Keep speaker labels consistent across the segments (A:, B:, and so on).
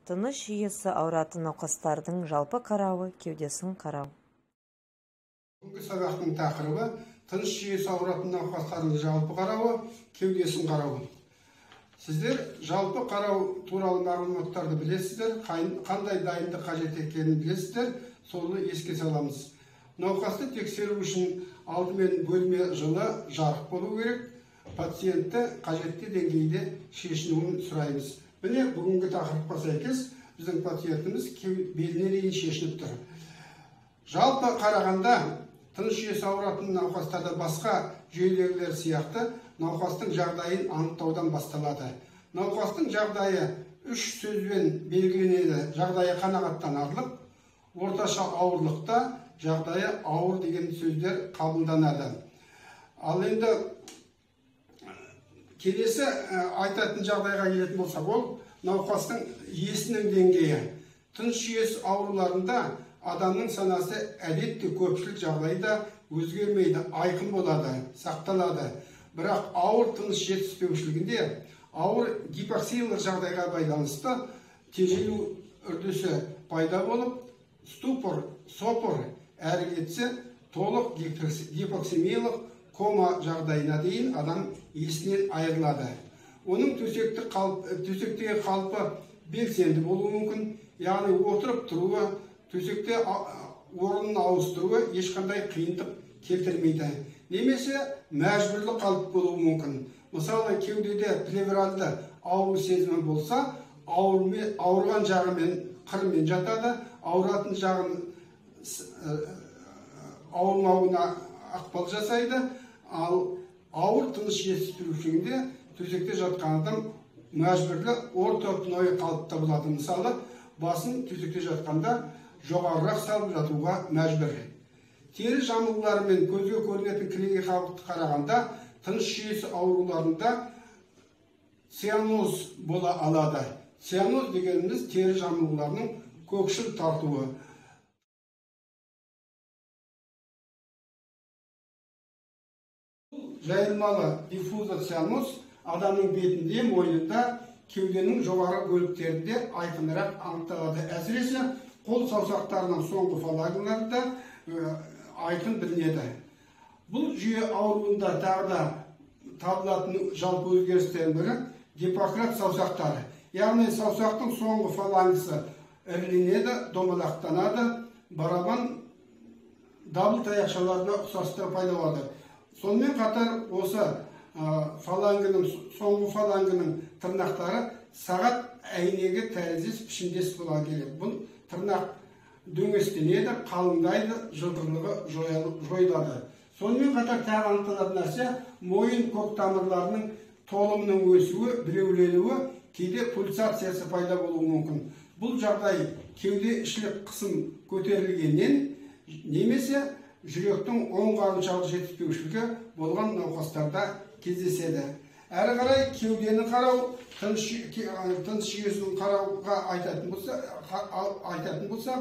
A: Тыныс жүйесі ауыратын науқастардың жалпы қарауы кеудесін қарау.
B: Бүгінгі сабақтың тақырыбы тыныс жүйесі ауыратын науқастардың жалпы қарауы, кеудесін қарау. Сіздер жалпы қарау туралы мағлұматтарды білесіздер, қандай дайындық қажет екенін білесіздер, соны еске саламыз. Науқасты тексеру үшін алдымен бөлме жылы, жарық болу керек. Пациентті қажетті деңгейде шешінуін сұраймыз. Міне, бүгінгі тақырыпқа сәйкес біздің пациентіміз беліне дейін шешініп тұр. Жалпы қарағанда тыныс жүйесі ауыратын науқастарда басқа жүйелегілер сияқты науқастың жағдайын анықтаудан басталады. Науқастың жағдайы үш сөзбен белгіленеді. Жағдайы қанағаттанарлық, орташа ауырлықта, жағдайы ауыр деген сөздер қабылданады. Ал енді келесі айтатын жағдайға келетін болсақ, ол науқастың есінің деңгейі. Тыныс жүйесі ауруларында адамның санасы әдетте көпшілік жағдайда өзгермейді, айқын болады, сақталады. Бірақ ауыр тыныс жетіспеушілігінде, ауыр гипоксиялық жағдайға байланысты тежелу үрдісі пайда болып, ступор, сопор, әрі кетсе толық гипоксемиялық кома жағдайына дейін адам есінен айырылады. Оның төсектегі қалпы белсенді болуы мүмкін, яғни отырып тұруы, төсекте орнын ауыстыруы ешқандай қиындық келтірмейді. Немесе мәжбүрлі қалып болуы мүмкін. Мысалы, кеудеде плевралды ауру сезімі болса, ауырған жағымен қырымен жатады, ауыратын жағын ауырмауына ықпал жасайды. Ал ауыр тыныс жетіспеушілігінде төсекте жатқан адам мәжбүрлі ортопной қалыпта болады. Мысалы, басын төсекте жатқанда жоғарырақ салып жатуға мәжбүр. Тері жамылғылары мен көзге көрінетін кілегей қабықты қарағанда тыныс жүйесі ауруларында цианоз бола алады. Цианоз дегеніміз тері жамылғыларының көкшіл тартуы. Жайылмалы диффузды цианоз адамның бетінде, мойнында, кеуденің жоғары бөліктерінде айқынырақ анықталады. Әсіресе қол саусақтарының соңғы фалангаларында айқын білінеді. Бұл жүйе ауруында тағы да табылатын жалпы өзгерістердің бірі гиппократ саусақтары. Яғни саусақтың соңғы фалангысы іріленеді, домалақтанады, барабан дабыл таяқшаларына ұқсастығы пайда болады. Сонымен қатар осы фалангының, соңғы фалангының тырнақтары сағат әйнегі тәріздес пішіндес бола келеді. Бұл тырнақ дөңестенеді, қалыңдайды, жылтырлығы жойылады. Сонымен қатар тағы анықталатын нәрсе мойын көк тамырларының толымының өсуі, біреуленуі, кейде пульсациясы пайда болуы мүмкін. Бұл жағдай кеуде ішілік қысым көтерілгеннен немесе жүректің оң қарыншалық жетіспеушілігі болған науқастарда кездеседі. Әрі қарай кеудені қарау, тыныс жүйесін қарауға айтатын болса,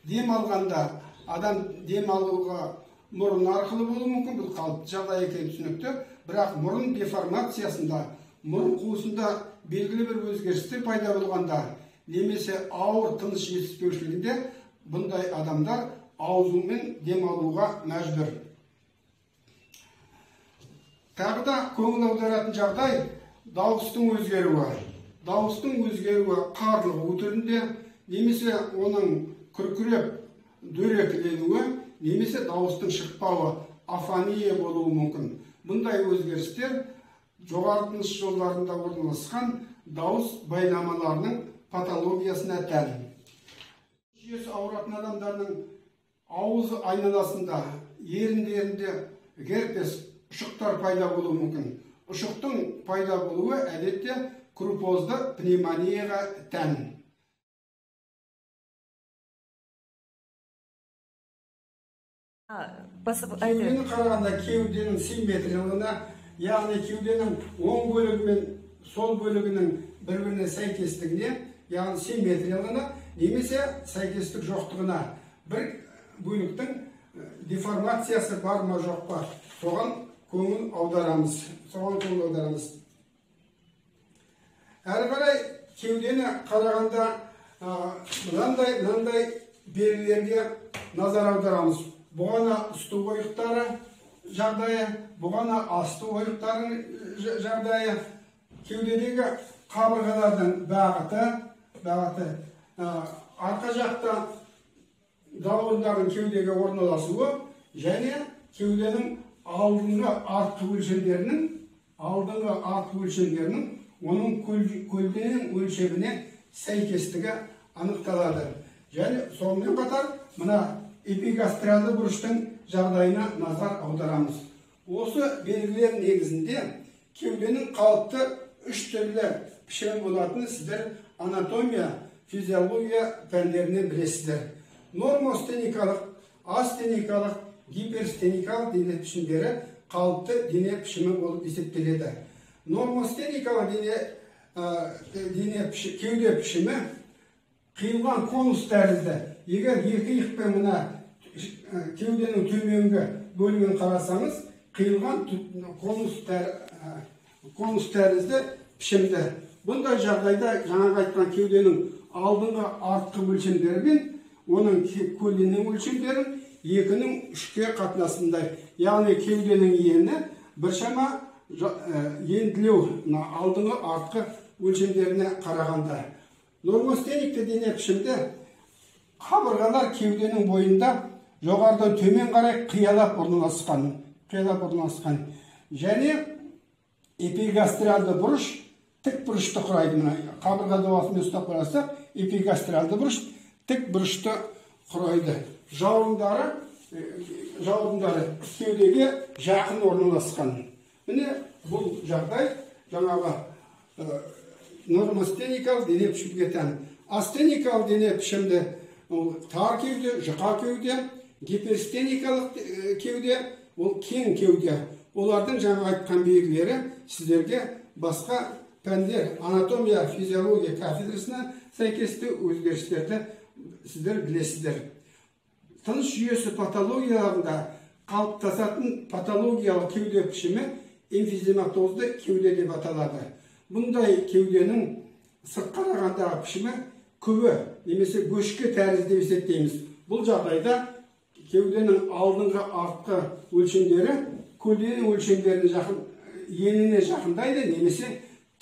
B: дем алғанда адам дем алуға мұрын арқылы болуы мүмкін, бұл қалыпты жағдай екені түсінікті. Бірақ мұрын деформациясында, мұрын қуысында белгілі бір өзгерістер пайда болғанда немесе ауыр тыныс жетіспеушілігінде бұндай адамдар аузымен дем алуға мәжбүр. Тағы да көңіл аударатын жағдай дауыстың өзгеруі. Дауыстың өзгеруі қарлығу түрінде, немесе оның күркіреп дөрекіленуі, немесе дауыстың шықпауы, афония болуы мүмкін. Бұндай өзгерістер жоғары тыныс жолдарында орналасқан дауыс байламаларының патологиясына тән. Жүйесі ауыратын адамдардың ауыз айналасында, еріндерінде герпес ұшықтар пайда болуы мүмкін. Ұшықтың пайда болуы әдетте крупозды пневмонияға тән. Кеудені қарағанда кеуденің симметриялығына, яғни кеуденің оң бөлігі мен сол бөлігінің бір-біріне сәйкестігіне, яғни симметриялығына немесе сәйкестік жоқтығына, бір бөліктің деформациясы бар ма жоқ па, соған көңіл аударамыз. Әрі қарай кеудені қарағанда мынандай белгілерге назар аударамыз. Бұғана үсті ойықтары жағдайы, бұғана асты ойықтарының жағдайы, кеудедегі қабырғалардың бағыты, арқа жақта жауырындардың кеудеге орналасуы және кеуденің алдыңғы артқы өлшемдерінің оның көлденең өлшеміне сәйкестігі анықталады. Және сонымен қатар мына эпигастралды бұрыштың жағдайына назар аударамыз. Осы белгілер негізінде кеуденің қалыпты үш түрлі пішімі болатынын сіздер анатомия, физиология пәндерінен білесіздер. Нормостеникалық, астеникалық, гиперстеникалық дене пішімдері қалыпты дене пішімі болып есептеледі. Нормостеникалық кеуде пішімі қиылған конус тәрізді. Егер екі иықпен мына кеуденің төменгі бөлігін қарасаңыз, қиылған конус тәрізді пішімді. Бұндай жағдайда жаңағы айтқан кеуденің алдыңғы артқы өлшемдері мен оның көлденең өлшемдерін 2-нің 3-ке қатынасындай, яғни кеуденің ені біршама енділеу алдыңғы артқы өлшемдеріне қарағанда. Нормостеникті дене пішімді қабырғалар кеуденің бойында жоғарыдан төмен қарай қиялап орналасқан. Және эпигастралды бұрыш тік бұрышты құрайды. Мына қабырға доғасымен ұстап қарасақ, эпигастралды бұрыш тік бұрышты құрайды. Жауырындары кеудеге жақын орналасқан. Міне бұл жағдай жаңағы нормостеникалық дене пішімге тән. Астеникалық дене пішімді ол тар кеуде, жұқа кеуде, гиперстеникалық кеуде, ол кең кеуде. Олардың жаңа айтқан белгілері сіздерге басқа пәндер, анатомия, физиология кафедрасына сәйкесті өзгерістерді сіздер білесіздер. Тыныс жүйесі патологияларында қалыптасатын патологиялық кеуде пішімі эмфизематозды кеуде деп аталады. Бұндай кеуденің сырт қарағандағы пішімі күбі немесе бөшке тәрізді деп есептейміз. Бұл жағдайда кеуденің алдыңғы артқы өлшемдері көлденең өлшемдеріне жақын, еніне жақындайды немесе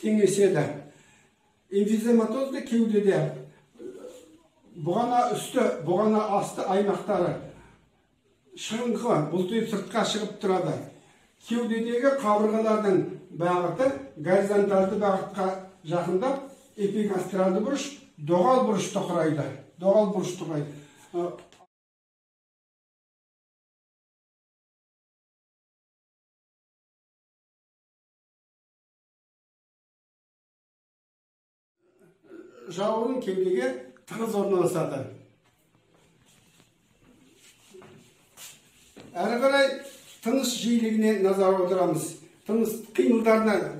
B: теңеседі. Эмфизематозды кеудеде бұғана үсті, бұғана асты аймақтары шығыңқы, бұлтиып сыртқа шығып тұрады. Кеудедегі қабырғалардың бағыты горизонталды бағытқа жақындап, эпигастралды бұрыш доғал бұрышты құрайды. Жауырын кеудеге тығыз орналасады. Әрі қарай тыныс жиілігіне назар аударамыз. Тыныс қимылдарына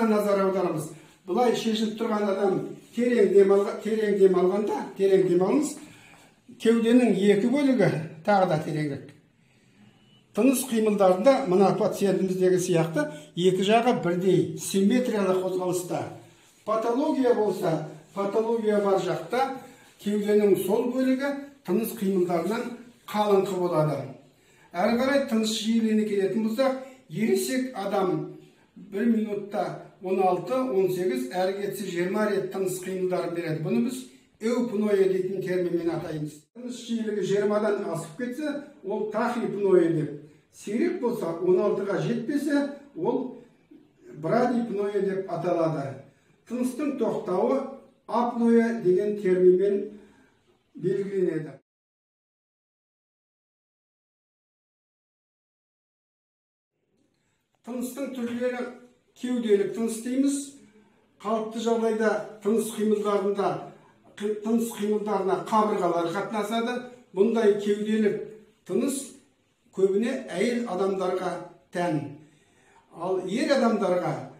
B: назар аударамыз. Бұлай шешіліп тұрған адам терең дем алғанда, терең дем алыңыз, кеуденің екі бөлігі тағы да тереңірек. Тыныс қимылдарында мына пациентіміздегі сияқты екі жағы бірдей симметриялы қозғалыста. Патология болса, патология бар жақта кеуденің сол бөлігі тыныс қимылдарынан қалыңқы болады. Әрі қарай тыныс жиілігіне келетін болсақ, ересек адам 1 минутта 16-18, әрі кетсе 20 рет тыныс қимылдарын береді. Бұны біз эупноя дейтін терминмен атаймыз. Тыныс жиілігі 20-дан асып кетсе, ол тахипноя деп. Сирек болса, 16-ға жетпесе, ол брадипноя деп аталады. Тыныстың тоқтауы апноя деген терминмен белгіленеді. Тыныстың түрлері кеуделік тыныс дейміз. Қалыпты жағдайда тыныс қимылдарына қабырғалар қатынасады. Бұндай кеуделік тыныс көбіне әйел адамдарға тән. Ал ер адамдарға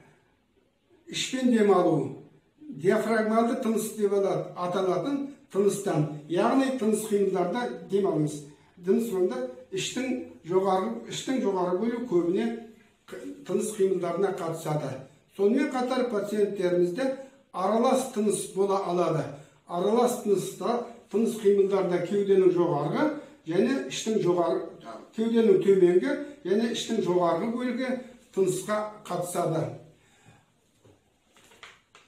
B: ішпен дем алу, диафрагмалды тыныс деп аталатын тыныстан, яғни тыныс қимылдарда дем алыңыз. Тыныс сонда іштің жоғары бөлігі көбіне тыныс қимылдарына қатысады. Сонымен қатар пациенттерімізде Аралас тыныс бола алады. Аралас тыныста тыныс қимылдарында кеуденің жоғарғы және іштің жоғары, кеуденің төменгі және іштің жоғарғы бөлігі тынысқа қатысады.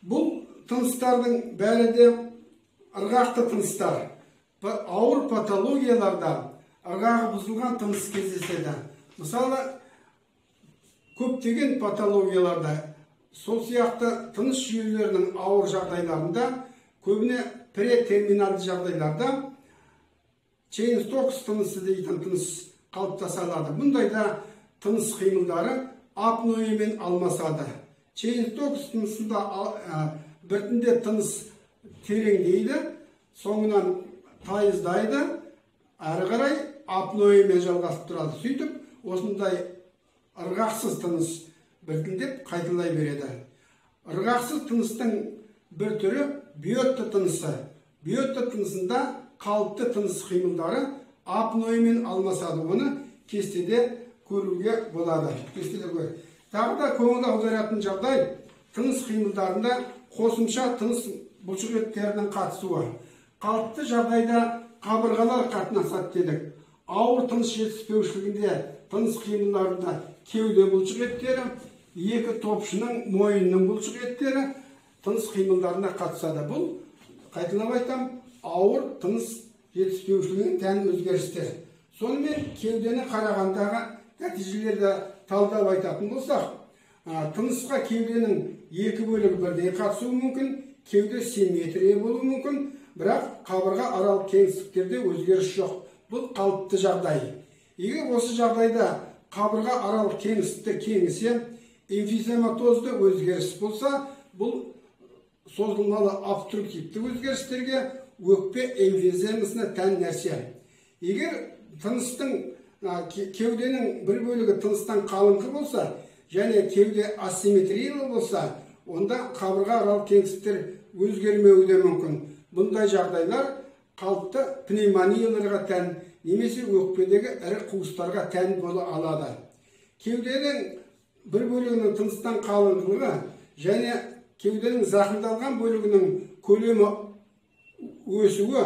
B: Бұл тыныстардың бәрі де ырғақты тыныстар. Ауыр патологияларда ырғағы бұзылған тыныс кездеседі. Мысалы, көптеген патологияларда, сол сияқты тыныс жүйелерінің ауыр жағдайларында, көбіне претерминалды жағдайларда Чейн-Стокс тынысы дейтін тыныс қалыптаса алады. Бұндайда тыныс қимылдары апноэмен алмасады. Чейн-Стокс тынысында біртіндеп тыныс тереңдейді, соңынан тайыздайды, әрі қарай апноэмен жалғасып тұрады. Сөйтіп, осындай ырғақсыз тыныс біртіндеп қайталай береді. Ырғақсыз тыныстың бір түрі биотты тынысы. Биотты тынысында қалыпты тыныс қимылдары апноэмен алмасады. Оны кестеде көруге болады. Кестеде көр. Тағы да көңіл аударатын жағдай тыныс қимылдарында қосымша тыныс бұлшықеттерінің қатысуы. Қалыпты жағдайда қабырғалар қатынасады дедік. Ауыр тыныс жетіспеушілігінде тыныс қимылдарында кеуде бұлшықеттері, екі топшының, мойынның бұлшықеттері тыныс қимылдарына қатысады. Бұл, қайталап айтам, ауыр тыныс жетіспеушілігіне тән өзгерістер. Сонымен кеудені қарағандағы нәтижелерді талдап айтатын болсақ, тынысқа кеуденің екі бөлігі бірдей қатысуы мүмкін, кеуде симметрия болуы мүмкін, бірақ қабырға аралық кеңістіктерде өзгеріс жоқ. Бұл қалыпты жағдай. Егер осы жағдайда қабырға аралық кеңістіктер кеңісе, эмфизематозды өзгеріс болса, бұл созылмалы обструктивті өзгерістерге, өкпе эмфиземасына тән нәрсе. Егер тыныстың кеуденің бір бөлігі тыныстан қалыңқы болса, және кеуде асимметриялы болса, онда қабырға аралық кеңістіктер өзгермеуі де мүмкін. Бұндай жағдайлар қалыпты пневмонияларға тән немесе өкпедегі ірі қуыстарға тән бола алады. Кеуденің бір бөлігінің тыныстан қалыңдығы және кеуденің зақымдалған бөлігінің көлемі өсуі,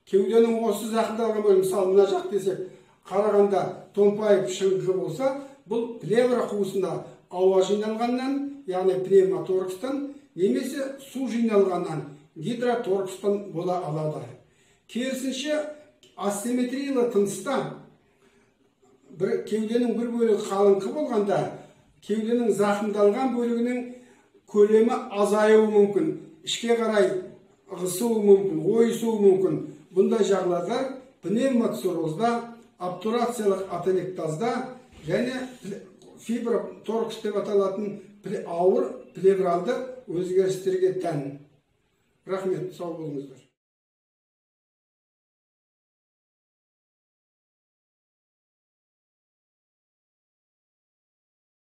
B: кеуденің осы зақымдалған бөлігі, мысалы мына жақ десек, қарағанда томпайып шыңқы болса, бұл плевра қуысында ауа жиналғаннан, яғни пневмоторакстан, немесе су жиналғаннан, гидроторакстан бола алады. Керісінше, асимметриялы тыныста бір кеуденің бір бөлігі қалыңқы болғанда, кеуденің зақымдалған бөлігінің көлемі азаюы мүмкін, ішке қарай ығысуы мүмкін, ойысуы мүмкін. Бұндай жағдайлар пневмоциррозда, обтурациялық ателектазда және фиброторакс деп аталатын ауыр плевралды өзгерістерге тән. Рахмет, сау болыңыздар.